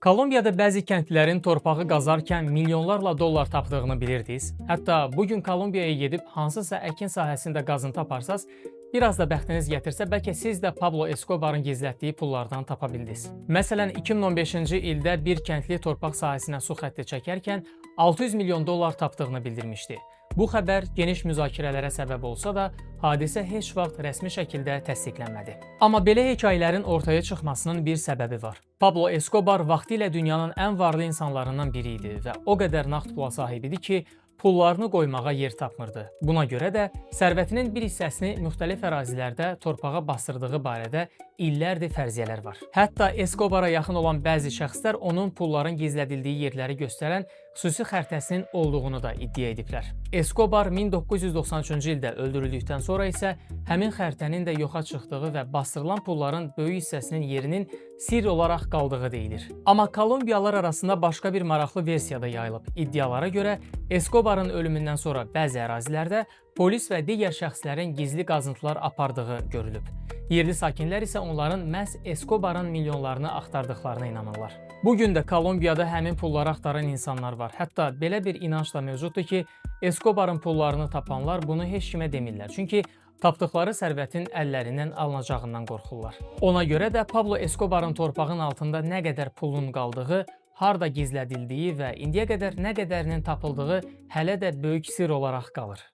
Kolumbiyada bəzi kəndlilərin torpağı qazarkən milyonlarla dollar tapdığını bilirdiniz. Hətta bu gün Kolumbiyaya gedib hansısa əkin sahəsində qazıntı aparsaz, biraz da bəxtiniz gətirsə, bəlkə siz də Pablo Escobarın gizlətdiyi pullardan tapa bildiniz. Məsələn, 2015-ci ildə bir kəndli torpaq sahəsinə su xətti çəkərkən 600 milyon dollar tapdığını bildirmişdi. Bu xəbər geniş müzakirələrə səbəb olsa da, hadisə heç vaxt rəsmi şəkildə təsdiqlənmədi. Amma belə hekayələrin ortaya çıxmasının bir səbəbi var. Pablo Escobar vaxtilə dünyanın ən varlı insanlarından biri idi və o qədər nağd pula sahib idi ki, pullarını qoymağa yer tapmırdı. Buna görə də sərvətinin bir hissəsini müxtəlif ərazilərdə torpağa basdırdığı barədə illərdir fərziyyələr var. Hətta Escobara yaxın olan bəzi şəxslər onun pulların gizlədildiyi yerləri göstərən xüsusi xəritəsinin olduğunu da iddia ediblər. Escobar 1993-cü ildə öldürüldükdən sonra isə həmin xəritənin də yoxa çıxdığı və bastırılan pulların böyük hissəsinin yerinin sirr olaraq qaldığı deyilir. Amma Kolumbiyalılar arasında başqa bir maraqlı versiya da yayılıb. İddialara görə Escobarın ölümündən sonra bəzi ərazilərdə polis və digər şəxslərin gizli qazıntılar apardığı görülüb. Yerli sakinlər isə onların məhz Escobarın milyonlarını axtardıqlarına inanırlar. Bu gün də Kolumbiyada həmin pulları axtaran insanlar var. Hətta belə bir inanc da mövcuddur ki, Escobarın pullarını tapanlar bunu heç kimə demirlər. Çünki tapdıqları sərvətin əllərindən alınacağından qorxurlar. Ona görə də Pablo Escobarın torpağın altında nə qədər pulun qaldığı, harda gizlədildiyi və indiyə qədər nə qədərinin tapıldığı hələ də böyük sirr olaraq qalır.